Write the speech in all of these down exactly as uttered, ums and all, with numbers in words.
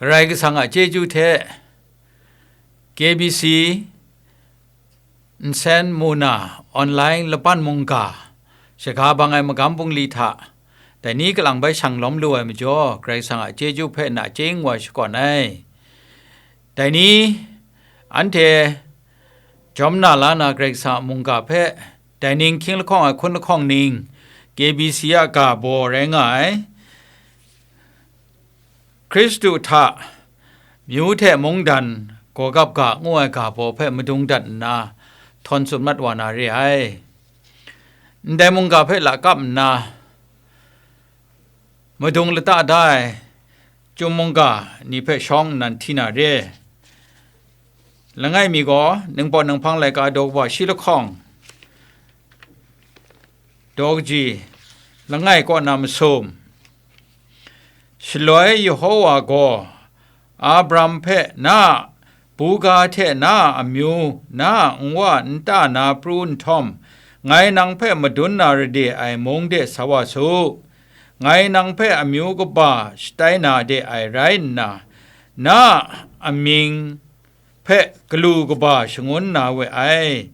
Karai Kasang a chyeju hte K B C nsen mu na online laban mungga shaga bang ai magam bungli hta dai ni kalang bai shang lawm lu ai majaw, Karai Kasang a chyeju hpe nachying wa shakawn ai. Dai ni anhte jawm na la na Karai Kasang a mungga hpe dai ning hkying lahkawng ai hkun lahkawng ning K B C a ga baw rai nga ai. Hkristu hta myu hte mungdan gawgap ga ngu ai ga baw hpe madung dat nna htawn tsun mat wa na re ai. Ndai mungga hpe lakap nna madung lata da ai chyum mungga ni hpe shawng nnan hti na re. Langai mi gaw ningpawt ninghpang laika daw kaba shi lahkawng daw kaji langai kaw na masum. Shaloi Yehova gaw Abram hpe, "Na a buga hte na a amyu, na a nwa nta na pru nhtawm, ngai nang hpe madun na rade ai mung de sa wa su. Ngai nang hpe amyu kaba shatai na de ai rai nna, na a amying hpe galu kaba shangun na we ai.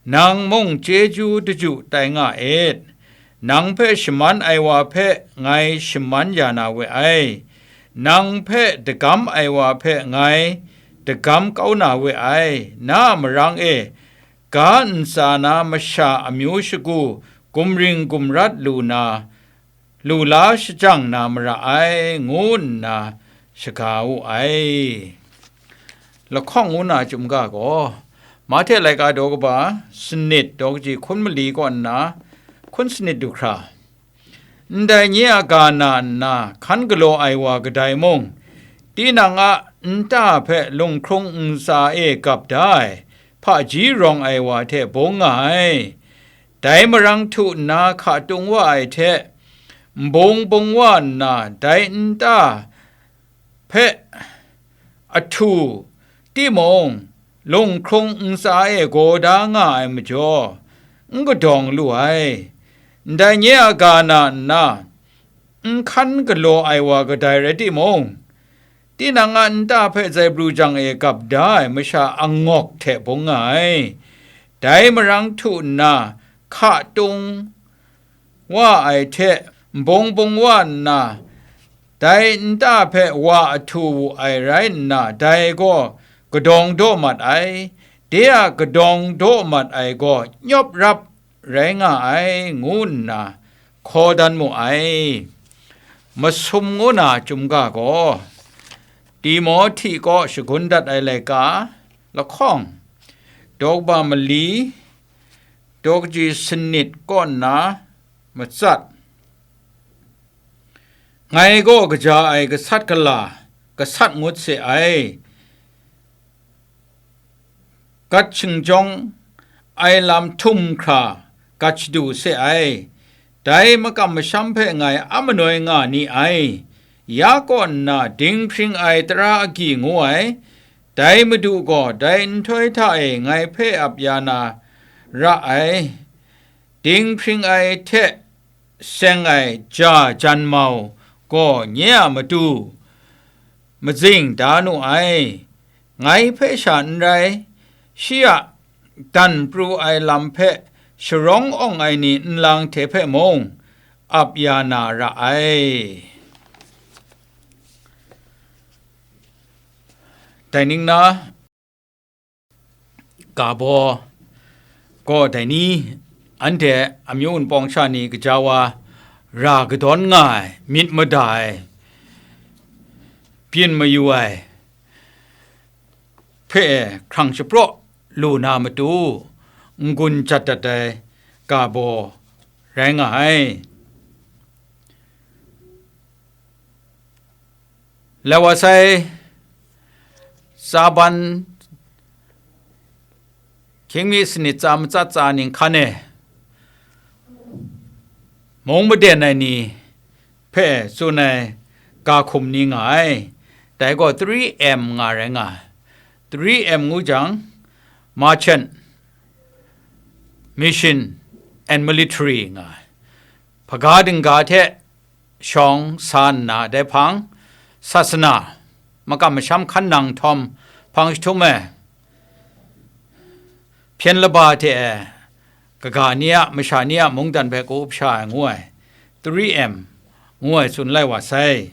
Nang mung chyeju daju tai nga et. Nang hpe shaman ai wa hpe ngai shaman ya na we ai. Nang hpe dagam ai wa hpe ngai dagam kau na we ai. Na a marang e, ga ntsa na masha amyu shagu gumring gumrat lu na, lu la shajang na mara ai," ngu nna shaga wu ai. Lahkawng ngu na chyum ga gaw, Mahte laika daw kaba sanit daw kaji hkun mali kaw nna hkun sanit du hkra, ndai nye a ga na nna hkan galaw ai wa kadai mung, tinang a nta hpe lunghkrung ntsa e gap da ai hpaji rawng ai wa hte bung nga ai. Dai marang htu nna hka tung wa ai hte, nbung bung wa nna dai nta hpe ahtu timung, lunghkrung ntsa e gaw da nga ai majaw, n kadawng lu ai. Ndai nye a ga na nna, n hkan galaw ai wa kadai rai timung, tinang a nta hpe zaibru jang e gap da ai masha angawk hte bung nga ai. Dai marang htu nna hka tung wa ai hte, nbung bung wa nna, dai nta hpe wa ahtu wu ai rai nna, dai gaw kadawng daw mat ai. De a kadawng daw mat ai gaw nyawp rap rai nga ai, ngu nna hkaw dan mu ai. Masum ngu na chyum ga gaw, Timohti kaw shagun dat ai laika lahkawng, daw kaba mali, daw kaji sanit kaw nna matsat. Ngai gaw kaja ai gasat gala, gasat ngut se ai. Gat shingjawng ai lam htum hkra gat shadu se ai. Dai makam masham hpe ngai a manoi nga ni ai. Ya kaw nna dinghpring ai tara agyi ngu ai, dai Madu gaw dai nhtoi hta e ngai hpe ap ya na ra ai. Dinghpring ai hte seng ai ja jan mau gaw nye a matu mazing da nu ai. Ngai hpe sha n rai, shi a dan pru ai lam hpe sharawng awng ai ni nlang hte hpe mung ap ya na ra ai. Dai ning na, ga baw gaw dai ni, anhte amyu wunpawng sha ni gaja wa ra kadawn nga ai, myit mada ai, byin mayu ai hpe hkrang shapraw lu na matu, n-gun jat dat ai ga baw rai nga ai. Lai wa sai, tsa ban, hkying mi sanit tsa matsat tsa ning hkan e, mung maden ai ni hpe tsun ai ga hkum ni nga ai. Dai gaw three M nga rai nga ai. Three M ngu jang, Merchant, Mission and Military nga ai. Hpaga dingga hte shawng sa nna dai hpang, sasana, makam masham hkan nang nhtawm, hpang jahtum e, hpyen laba hte e, kaga ni a, masha ni a mungdan hpe ka up sha ai ngu ai, three M ngu ai tsun lai wa sai.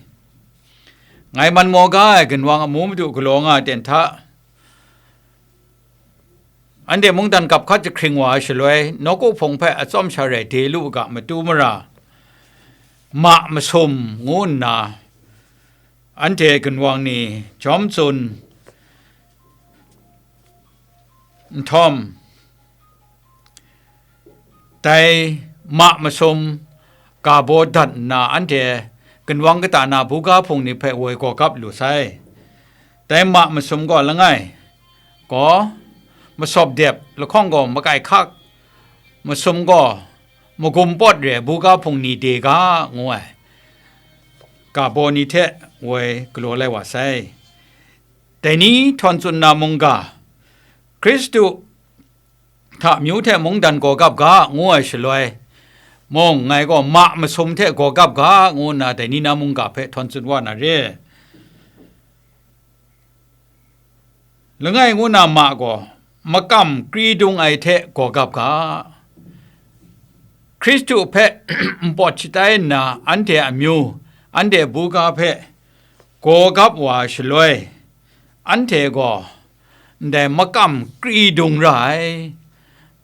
Ngai man maw ga ai ginwang amu madu galaw nga ai ten hta, anhte mungdan kap hkat jahkring wa ai shaloi, nawku hpung hpe atsawm sha rai de lu u ga, matu mara, ma masum ngu nna, anhte ginwang ni jawm tsun nhtawm, dai ma masum ga baw dat nna, anhte ginwang kata na buga hpung ni hpe woi gaw gap lu sai. Dai ma masum gaw langai gaw, masawp dep, lahkawng gaw makai hkak, masum gaw magum pawt re ai buga hpung ni de ga, ngu ai ga baw ni hte woi galaw lai wa sai. Dai ni htawn tsun na mungga, Hkristu hta amyu hte mungdan gaw gap ga, ngu ai shaloi, mung ngai gaw ma masum hte gaw gap ga, ngu nna dai ni na mungga hpe htawn tsun wa na re. Langai ngu na ma gaw, makam kri dung ai hte gaw gap ga. Hkristu hpe npawt shatai nna, anhte amyu, anhte buga hpe gaw gap wa shaloi, anhte gaw ndai makam kri dung ra ai,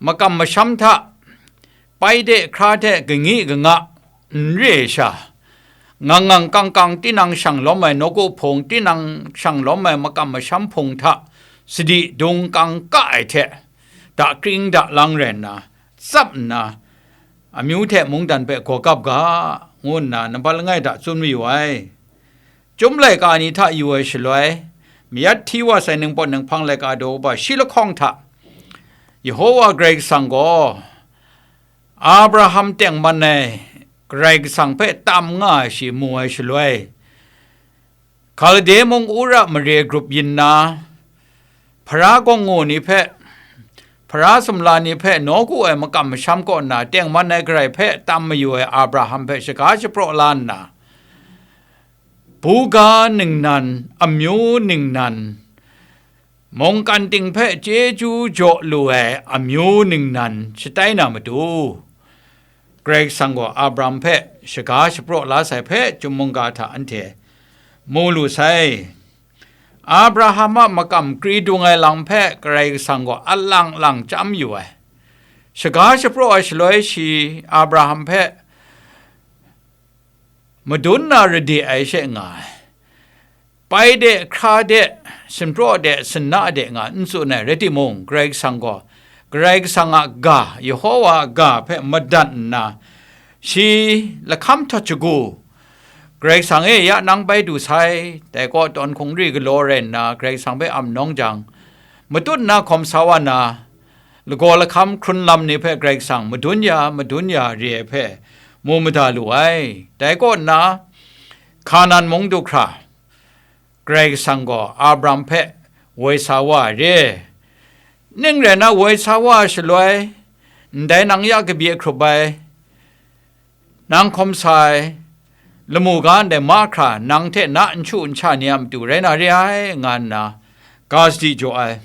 makam masham hta paide hkra hte kangyi kanga n re ai sha, ngang ngang kang kang tinang shang lawm ai nawku hpung, tinang shang lawm ai makam masham hpung hta sadi dung kang ka ai hte, dakring dalang rai nna, tsap nna, amyu hte mungdan hpe gaw gap ga, ngu nna nampat langai hta tsun mayu ai. Chyum laika ni hta yu ai shaloi, mayat hti wa sai ningpawt ninghpang laika daw kaba shi lahkawng hta, Yehova Karai Kasang gaw Abraham tengman ai Karai Kasang hpe tam nga ai shi mu ai shaloi, Hkalde mung Ura mare grup yin na, Hpara gawngngu ni hpe, Hpara sumla ni hpe nawku ai makam masham kaw nna tengman ai Karai hpe tam mayu ai Abraham hpe shaga shapraw la nna, buga ningnan, amyu ningnan, mungkan ting hpe chyeju jaw lu ai amyu ningnan shatai na matu, Karai Kasang gaw Abraham hpe shaga shapraw la sai hpe chyum mungga hta anhte mu lu sai. Abraham a makam kri dung ai lam hpe Karai Kasang gaw alang lang chyam yu ai. Shaga shapraw ai shaloi shi Abraham hpe madun na rade ai she nga ai. Pai de, hkra de, sinpraw de, sinna de nga n tsun ai, rai timung, Karai Kasang gaw, Karai Kasang a ga, Yehova a ga hpe madat nna, shi lahkam htawt shagu, Karai Kasang e, ya nang bai du sai, dai kaw tawn hkungri galaw rai nna, Karai Kasang hpe am nawng jang, matut nna hkawm sa wa na, lagaw lahkam hkrun lam ni hpe Karai Kasang madun ya, madun ya re ai hpe mu mada lu ai. Dai kaw nna, Hkanan mung du hkra, Karai Kasang gaw Abraham hpe woi sa wa ai re. Ning rai nna, woi sa wa ai shaloi, ndai nang ya kabye hkrup ai, nang hkawm sa ai, lamu ga ndai mahkra nang hte na n shu n sha ni a matu rai na re ai, nga nna, ga sadi jaw ai.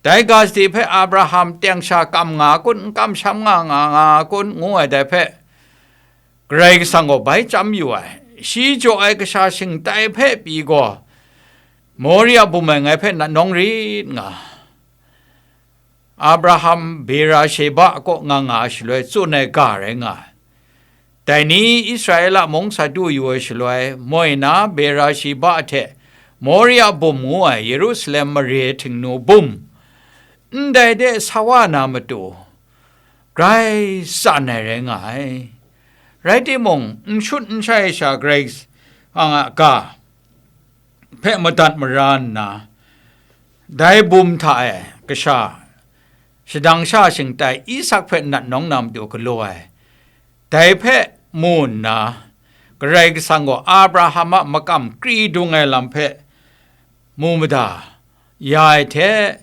Dai ga sadi hpe Abraham teng sha kam nga kun, n kamsham nga nga, nga kun, ngu ai dai hpe, Karai Kasang gaw bai chyam yu ai. Shi jaw ai kasha shingtai hpe pyi gaw, Moria bum ai ngai hpe nat nawng rit nga. Abraham Bera-sheba kaw nga nga ai shaloi tsun ai ga rai nga ai. Dai ni Israela mung sa du yu ai shaloi, moi na Bera-sheba hte Moria bum ngu ai Yerusalem mare htingnu bum, ndai de sa wa na matu, grai tsan ai rai nga ai. Rai timung, n shut n shai sha Karai Kasang a ga hpe madat mara nna, dai bum hta e kasha, shadang sha shingtai Isak hpe nat nawng na matu galaw ai. Dai hpe mu nna, Karai Kasang gaw Abraham a makam kri dung ai lam hpe mu mada ya ai hte,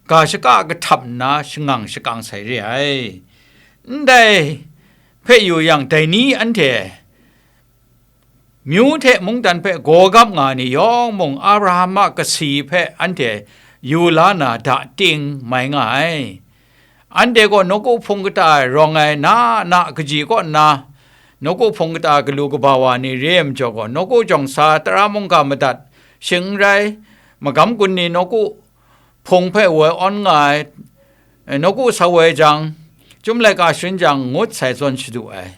ga shaka kahtap nna shangang shakang sai re ai. Ndai hpe yu yang, dai ni anhte Myu hte mungdan hpe gaw gap nga ai ni yawng mung Abraham a kasi hpe anhte yu la na da ting mai nga ai. Anhte gaw nawku hpung kata e rawng ai na na kaji kaw nna, nawku hpung kata galu kaba wa ni re ai majaw gaw, nawku jawng sa tara mungga madat, shing n rai, magam gun ni nawku hpung hpe woi awn nga ai, nawku sa woi jang, chyum laika sharin jang, ngut sai zawn shadu ai.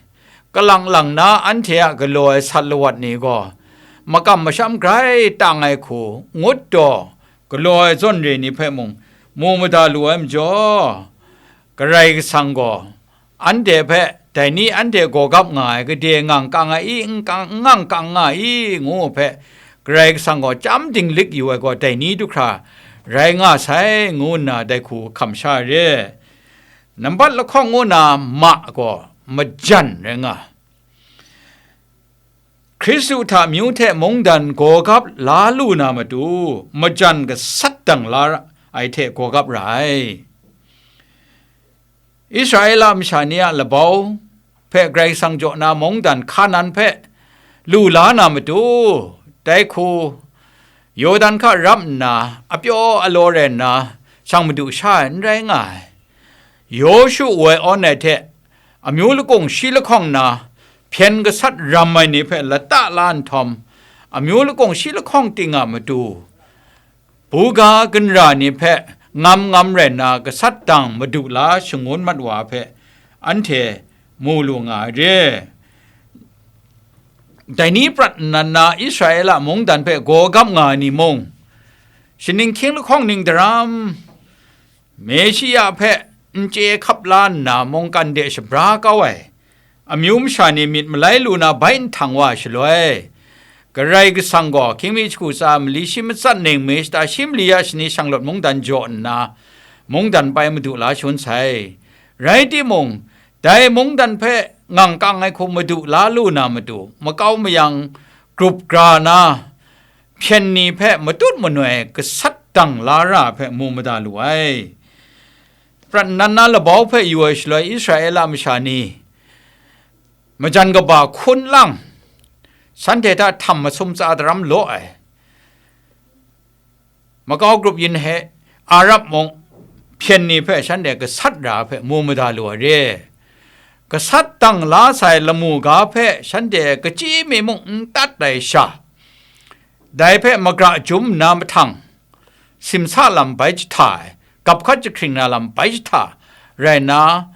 Kalang lang na anhte a galaw ai sat lawat ni gaw, makam masham grai tang ai hku, ngut daw, galaw ai zawn re ni hpe mung mu mada lu ai majaw, Karai Kasang gaw, anhte hpe, dai ni anhte gaw gap nga ai, gade ngang kang ai i, n kang, n ngang kang nga i, ngu hpe, Karai Kasang gaw chyam dinglik yu ai gaw, dai ni du hkra rai nga sai, ngu nna dai hku hkam sha re. Nambat lahkawng ngu na ma gaw majan rai nga. Hkristu hta amyu hte mungdan gaw gap la lu na matu, majan gasat dang la ai hte gaw gap ra ai. Israela masha ni a labau hpe Karai Kasang jaw na mungdan Hkanan hpe lu la na matu, dai hku Yawdan hka rap nna apyaw alaw rai nna shang madu sha ai n rai nga ai. Yawshu woi awn ai hte amyu lakung shi lahkawng na hpyen gasat ram ai ni hpe lata la nhtawm, amyu lakung shi lahkawng ting a matu, buga ginra ni hpe ngam ngam rai nna gasat dang madu la shangun mat wa hpe anhte mu lu nga ai re. Dai ni prat nnan na Israela mungdan hpe gaw gap nga ai ni mung, shaning hkying lahkawng ning daram, Meshia hpe n chye hkap la nna mungkan de shabra kau ai, amyu masha ni myit malai lu na bai nhtang wa ai shaloi, Karai Kasang gaw hkying mi jahku tsa mali shi matsat ning, mi shata shi mali ya shani shanglawt mungdan jaw nna, mungdan pai madu la shangun sai. Rai timung, dai mungdan hpe ngang kang ai hku madu la lu na matu, makau mayang grup gra na, hpyen ni hpe matut manoi gasat dang la ra hpe mu mada lu ai. Prat nnan na labau hpe yu ai shaloi Israela masha ni majan kaba hkun lang, shanhte hta htam masum tsa daram law ai, makau grup yin he Arab mung hpyen ni hpe shanhte gasat ra hpe mu mada lu ai re. Gasat dang la sai lamu ga hpe shanhte kachyi mi mung n tat ai sha, dai hpe magra jum nna mahtang, simsa lam bai jahta ai, gap hkat jahkring na lam bai jahta rai nna,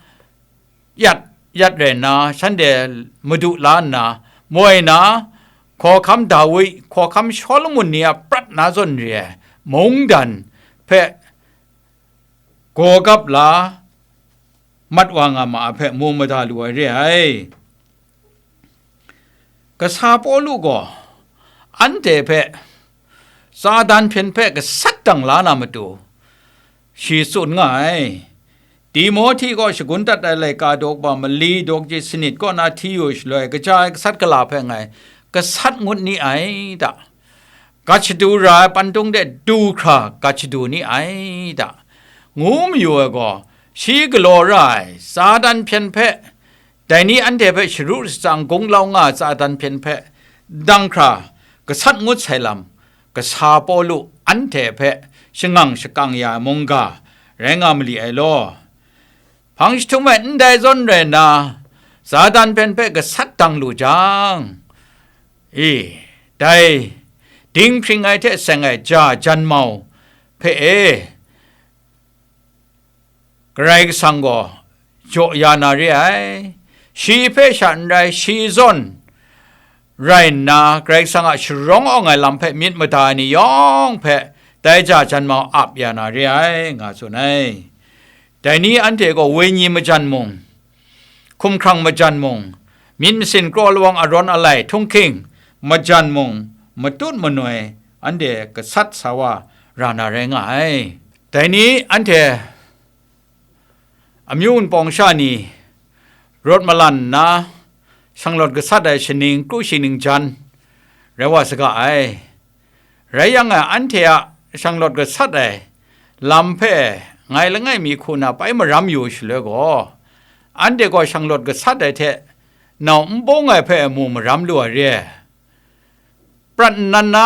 yat yat rai nna, shanhte madu la nna, moi na, hkawhkam Dawi, hkawhkam Shawlumon ni a prat na zawn re ai mungdan hpe gaw gap la mat wa nga ma ai hpe mu mada lu ai re ai. Kasa Pawlu gaw anhte hpe Satan hpyen hpe gasat dang la na matu, shi tsun nga ai. Timohti gaw shagun dat ai laika daw kaba mali daw kaji sanit kaw na hti yu shaloi, kaja ai gasat gala hpe ngai gasat ngut ni ai ta? Gat shadu ra ai pantung de du hkra gat shadu ni ai ta? Ngu mayu ai gaw, shi galaw ra ai Satan hpyen hpe, dai ni anhte hpe sharu shatsang gunglau nga ai Satan hpyen hpe, dang hkra gasat ngut sai lam, kasa Pawlu anhte hpe shangang shakang ya ai mungga rai nga mali ai law. Hpang jahtum e ndai zawn rai nna, Satan hpyen hpe gasat dang lu jang, e, dai dinghpring ai hte seng ai ja janmau hpe e, Karai Kasang gaw jaw ya na re ai. Shi hpe sha n rai, shi zawn rai nna, Karai Kasang a sharawng awng ai lam hpe myit mada ai ni yawng hpe dai ja janmau ap ya na re ai, nga tsun ai. Dai ni anhte gaw wenyi majan mung, hkumhkrang majan mung, myit masin kraw lawang arawn alai htunghking majan mung, matut manoi anhte gasat sa wa ra na rai nga ai. Dai ni anhte amyu npawng sha ni rawt malan nna, shanglawt gasat ai shaning kru shi ning jan rai wa saga ai. Rai yang a, anhte a shanglawt gasat ai lam hpe ngai langai mi hku na pai maram yu shaloi gaw, anhte gaw shanglawt gasat ai hte nau n bawng ai hpe mu maram lu ai re. prat nnan na,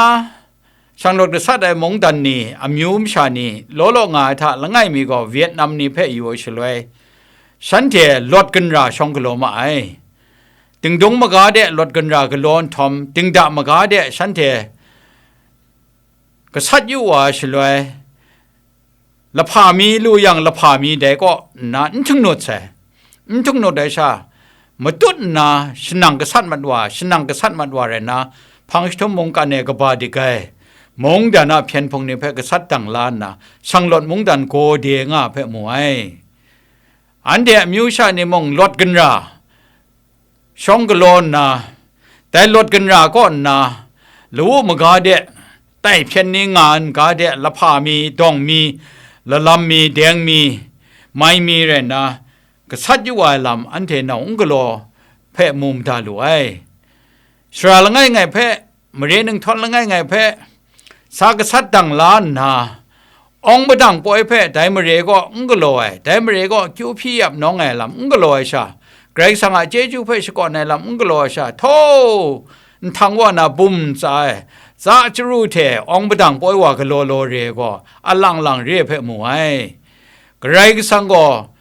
shanglawt gasat ai mungdan ni, amyu masha ni, law law nga ai hta langai mi gaw Vietnam ni hpe yu ai shaloi, shanhte lawt ginra shawng galaw ma ai. Dingdung maga de lawt ginra galaw nhtawm, dingda maga de shanhte gasat yu wa ai shaloi, lahpa mi lu yang, lahpa mi dai kaw nna n htungnut sai. N htungnut ai sha, matut nna shanang gasat mat wa, shanang gasat mat wa rai nna, hpang jahtum mungkan e kaba dik ai mungdan a hpyen hpung ni hpe gasat dang la nna, shanglawt mungdan gaw de nga hpe mu ai. Anhte amyu sha ni mung lawt ginra shawng galaw nna, dai lawt ginra kaw nna, lawu maga de, tai hpyen ni nga ai ga de, lahpa mi, dawng mi, lalam mi, deng mi, mai mi rai nna, gasat yu ai lam anhte nau n galaw hpe mu mada lu ai. Sara langai ngai hpe, mare ninghtawn langai ngai hpe, sa gasat dang la nna, awng padang poi hpe dai mare kaw n galaw ai, dai mare kaw kyu hpyi ap nawng ai lam n galaw ai sha, Karai Kasang a chyeju hpe shakawn ai lam n galaw ai sha, htaw, nhtang wa na bum ntsa ai, tsa chyaru hte awng padang poi wa galaw law re ai gaw, alang lang re ai hpe mu ai. Karai Kasang gaw,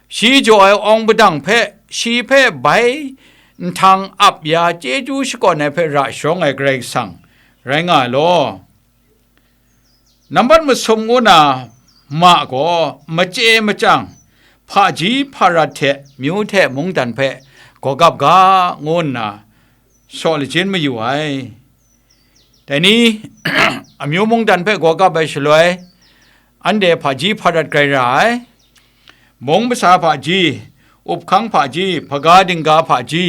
shi jaw ai awng padang hpe, shi hpe bai nhtang ap ya chyeju shakawn ai hpe ra sharawng ai Karai Kasang rai nga ai law. Nambat masum ngu na ma gaw, machye machyang, hpaji hparat hte myu hte mungdan hpe gawgap ga, ngu nna shaw lajin mayu ai. Dai ni, amyu mungdan hpe gawgap ai shaloi, anhte hpaji hparat grai ra ai. Mung masa hpaji, uphkang hpaji, hpaga dingga hpaji,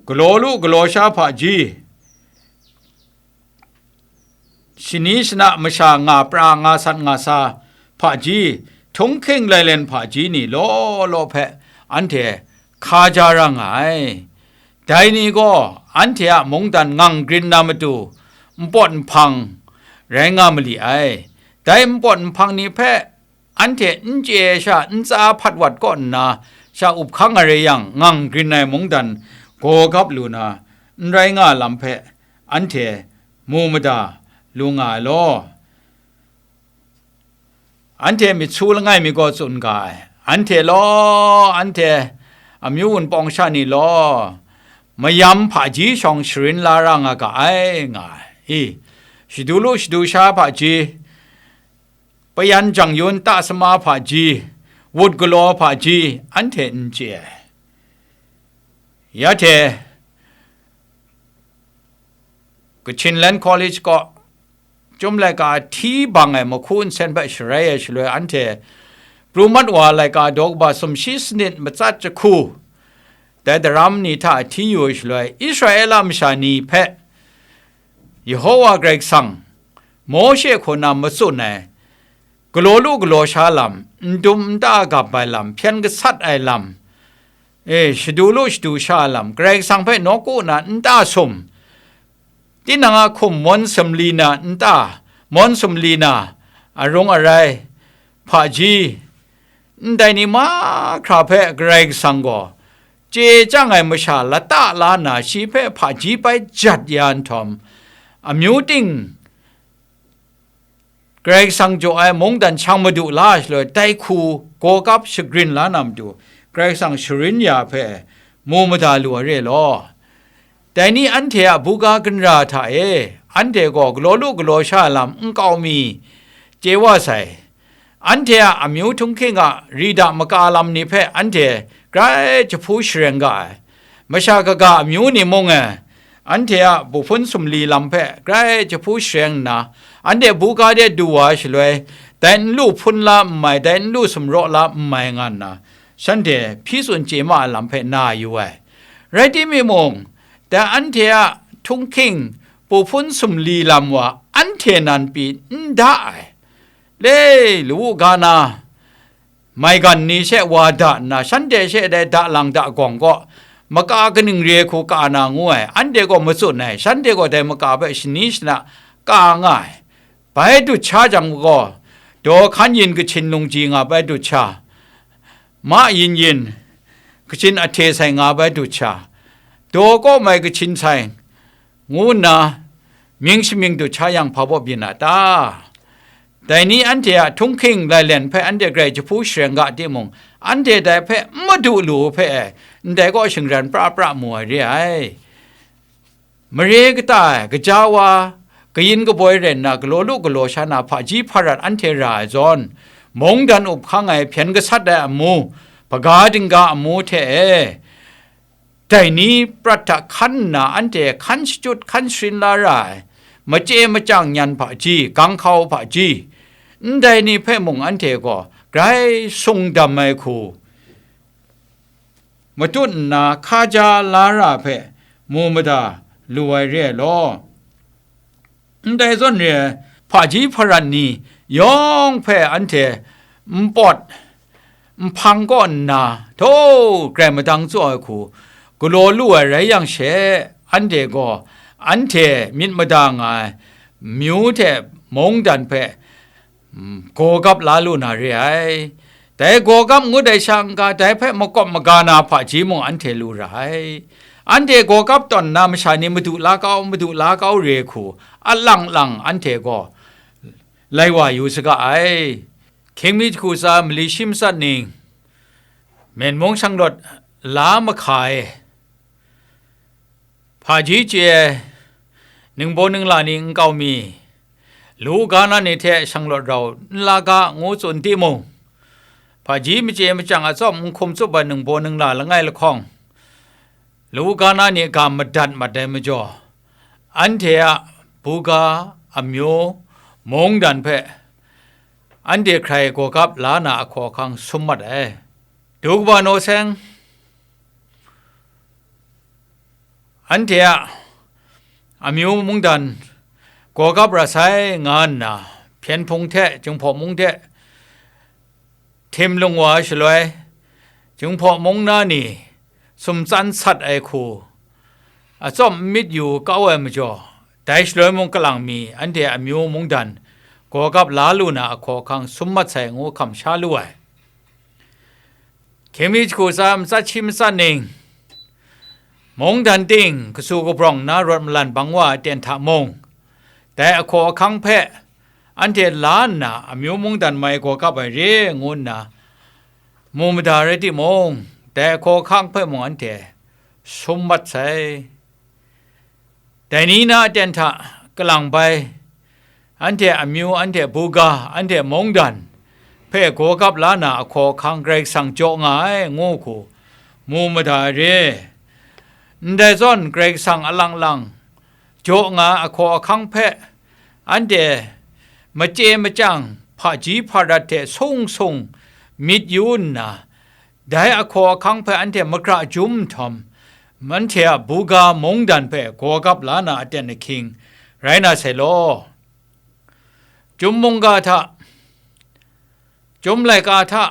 galaw lu galaw sha hpaji, shani shana masha nga pra nga sat nga sa hpaji, htunghking lailen hpaji ni law law hpe anhte hka ja ra nga ai. Dai ni gaw anhte a mungdan ngang grin na matu npawt nhpang rai nga mali ai. Dai npawt nhpang ni hpe anhte n chye ai sha ntsa hpat wat kaw nna, sha up hkang ai rai yang, ngang grin ai mungdan gaw gap lu na, n rai nga ai lam hpe anhte mu mada lu nga ai law. Anhte myit su langai mi gaw tsun ga ai, anhte law, anhte amyu wunpawng sha ni law, mayam hpaji shawng sharin la ra nga ga ai, nga ai. I, shadu lu shadu sha hpaji, payan jang yun ta sama hpaji, wut galaw hpaji, anhte n chye ai. Ya hte, Kachin Land College kaw, Chyum laika hti bang ai mahku nsen hpe sharai ai shaloi, anhte pru mat wa laika daw kaba sumshi sanit matsat jahku, dai daram ni hta hti yu ai shaloi, Israela masha ni hpe Yehowa Karai Kasang Mawshe hku na matsun ai, galaw lu galaw sha lam, n dum n ta gap ai lam, hpyen gasat ai lam, e, shadu lu shadu sha ai lam, Karai Kasang hpe nawku na nta sum, tinang a hkum mawn sumli na nta, mawn sumli na arung arai, hpaji, ndai ni mahkra hpe Karai Kasang gaw chye chyang ai masha lata la nna shi hpe hpaji bai jat ya nhtawm, amyu ting Karai Kasang jaw ai mungdan shang madu la shaloi, dai hku gaw kap shagrin la na matu, Karai Kasang sharin ya hpe mu mada lu ai re law. Dai ni anhte a buga ginra hta e, anhte gaw galaw lu galaw sha lam nkau mi chye wa sai. Anhte a amyu htunghking a rida maka lam ni hpe anhte grai jahpu shareng ga ai. Masha kaga amyu ni mung e, anhte a buhpun sumli lam hpe grai jahpu shareng nna, anhte buga de du wa shaloi, dai nlu hpun la n mai, dai nlu sumraw la n mai nga nna, shanhte hpyi tsun chye ma ai lam hpe na yu ai. Rai timung, dai anhte a htunghking buhpun sumli lam wa anhte nan pyi n da ai. Le, lawu ga na, maigan ni she wa da nna, shanhte she dai da lang da gawng gaw, maka kaning re hku ka na ngu ai, anhte gaw matsun ai, shanhte gaw dai maka hpe shani shana ka nga ai. Bai dut sha jang gaw, daw hkan yin kachin lungji nga bai dut sha, ma yin yin kachin ahte sai nga bai dut sha, daw kaw mai kachin sai ngu nna, mying shamying dut sha yang hpa baw byin a ta? Dai ni anhte a htunghking lailen hpe anhte grai jahpu shareng ga timung, anhte dai hpe n madu lu hpe, ndai gaw shingran pra pra mu ai re ai. Mare kata e, gaja wa, kayin kaboi rai nna, galaw lu galaw sha na hpaji hparat anhte ra ai zawn, mungdan up hkang ai hpyen gasat ai amu, hpaga dingga amu hte e, dai ni prat hta hkan nna anhte hkan shachyut hkan sharin la ra ai, machye machyang nyan hpaji, ganghkau hpaji, ndai ni hpe mung anhte gaw grai sung dam ai hku matut nna hkaja la ra hpe mu mada lu ai re ai law. Ndai zawn re ai hpaji hparan ni yawng hpe anhte npawt nhpang kaw nna, htaw grai madang tsaw ai hku galaw lu ai rai yang she, anhte gaw anhte myit mada nga ai myu hte mungdan hpe, mm, gawgap la lu na re ai. Dai gawgap ngut ai sha n-ga, dai hpe makawp maga na hpaji mung anhte lu ra ai. Anhte gawgap tawn nna masha ni madu la kau, madu la kau re hku, alang lang anhte gaw lai wa yu saga ai. Hkying mi jahku tsa mali shi matsat ning, men mung shanglawt la mahka e, hpaji chye ai ningbaw ningla ni nkau mi, lu ga na ni hte shanglawt rau n la ga ngu tsun timung, hpaji machye machyang atsawm n hkum tsup ai ningbaw ningla langai lahkawng, lu ga na ni ga madat mat ai majaw, anhte a buga, amyu, mungdan hpe anhte hkrai gawgap la na ahkaw ahkang sum mat ai. Du kaba naw seng, anhte a amyu mungdan gawgap ra sai nga nna, hpyen hpung hte, Jinghpaw mung hte htim lung wa ai shaloi, Jinghpaw mung na ni sumtsan sat ai hku, atsawm n myit yu kau ai majaw, dai shaloi mung kalang mi anhte amyu mungdan gawgap la lu na ahkaw ahkang sum mat sai ngu hkam sha lu ai. Hkying mi jahku tsa matsat shi matsat ning, mungdan ting kasu kabrawng nna rawt malan bang wa ai ten hta mung, dai ahkaw ahkang hpe anhte la nna amyu mungdan mai gawgap ai re ngu nna mu mada rai timung, dai ahkaw ahkang hpe mung anhte sum mat sai. Dai ni na aten hta kalang bai, anhte amyu, anhte buga, anhte mungdan hpe gawgap la na ahkaw ahkang Karai Kasang jaw nga ai ngu hku mu mada ai re. Ndai zawn Karai Kasang alang lang jaw nga ai ahkaw ahkang hpe anhte machye machyang hpaji hparat hte sung sung myit yu nna, dai ahkaw ahkang hpe anhte makra jum nhtawm, anhte a buga mungdan hpe gawgap la na aten ahkying rai na sai law. Chyum mungga hta, Chyum laika hta,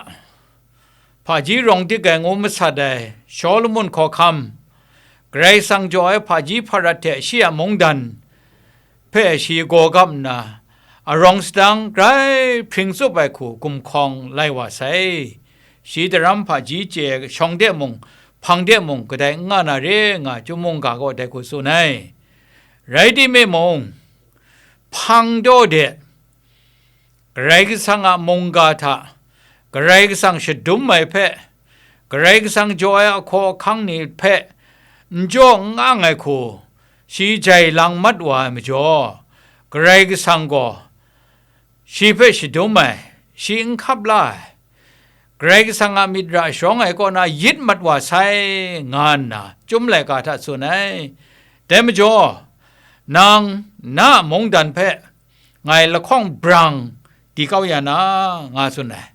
hpaji rawng dik ai ngu masat ai Shawlumon hkawhkam, Karai Kasang jaw ai hpaji hparat hte shi a mungdan hpe shi gawgap nna, arawng sadang grai hpring tsup ai hku gumhkawng lai wa sai. Shi daram hpaji chye shawng de mung, hpang de mung, kadai n nga na re nga Chyum mungga gaw dai hku tsun ai. Rai timung, hpang daw de, Karai Kasang a mungga hta Karai Kasang shadum ai hpe, Karai Kasang jaw ai ahkaw ahkang ni hpe n jaw n ang ai hku, shi jai lang mat wa ai majaw, Karai Kasang gaw shi hpe shadum ai, shi n hkap la ai, Karai Kasang a myit ra shawng ai kaw na yit mat wa sai, nga nna Chyum laika hta tsun ai. Dai majaw, nang na a mungdan hpe ngai lahkawng brang di kau ya na, nga tsun ai.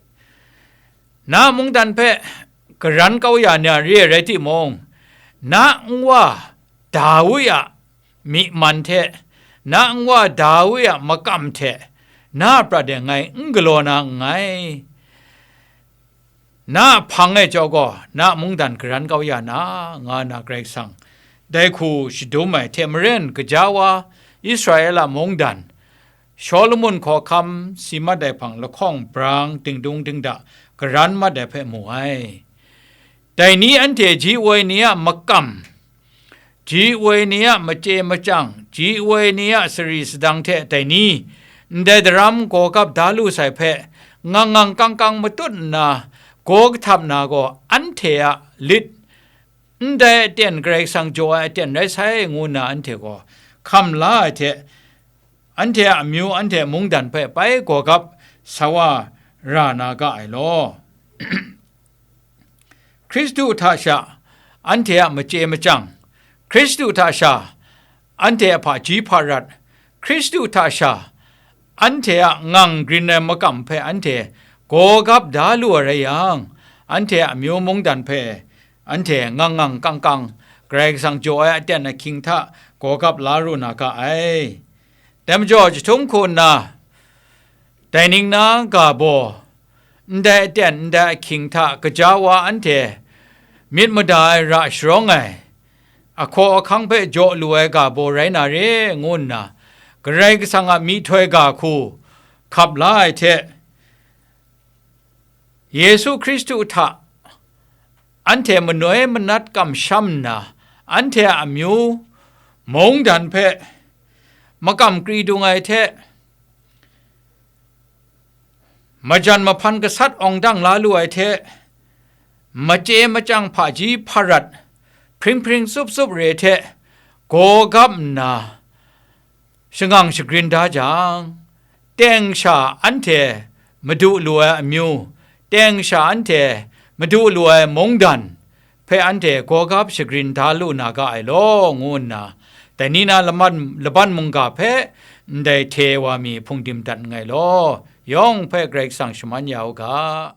Na a mungdan hpe garan kau ya na re ai rai timung, na nwa Dawi a myi man hte, na nwa Dawi a makam hte, na a prat e ngai n galaw na nngai. Na a hpang e chyawm gaw, na a mungdan garan kau ya na, nga na Karai Kasang dai hku shadum ai hte maren, gaja wa Israela mungdan, Shawlumon hkawhkam si mat ai hpang lahkawng brang dingdung dingda garan mat ai hpe mu ai. Dai ni anhte ji woi ni a makam, ji woi ni a machye machyang, ji woi ni a sari sadang hte dai ni, ndai daram gaw gap da lu sai hpe, ngang ngang kang kang matut nna, gaw kahtap na gaw anhte a lit, ndai aten Karai Kasang jaw ai aten rai sai, ngu nna anhte gaw hkam la ai hte, anhte a amyu anhte mungdan hpe bai gaw gap sa wa ra na ga ai law. Hkristu hta sha anhte a machye machyang, Hkristu hta sha anhte a hpaji hparat, Hkristu hta sha anhte a ngang grin ai makam hpe anhte gaw gap da lu ai rai yang, anhte a amyu mungdan hpe anhte ngang ngang kang kang Karai Kasang jaw ai aten ahkying hta gaw gap la ru na ga ai. Dai majaw, jahtum hku nna, dai ning na ga baw, ndai aten ndai ahkying hta gaja wa anhte myit mada ai ra sharawng ai, ahkaw ahkang hpe jaw lu ai ga baw rai na re, ngu nna, Karai Kasang a myihtoi ga hku hkap la ai hte, Yesu Hkristu hta anhte manoi manat kamsham nna, anhte a amyu mungdan hpe makam kri dung ai hte, majan mahpan gasat awng dang la lu ai hte, machye machyang hpaji hparat, hpring hpring tsup tsup re hte, gaw gap nna, shangang shagrin da jang, teng sha anhte madu lu ai amyu, teng sha anhte madu lu ai mungdan hpe anhte gaw gap shagrin da lu na ga ai law, ngu nna, dai ni na laban, laban mungga hpe ndai hte wa mi hpungdim dat nngai law, yawng hpe Karai Kasang shaman ya u ga.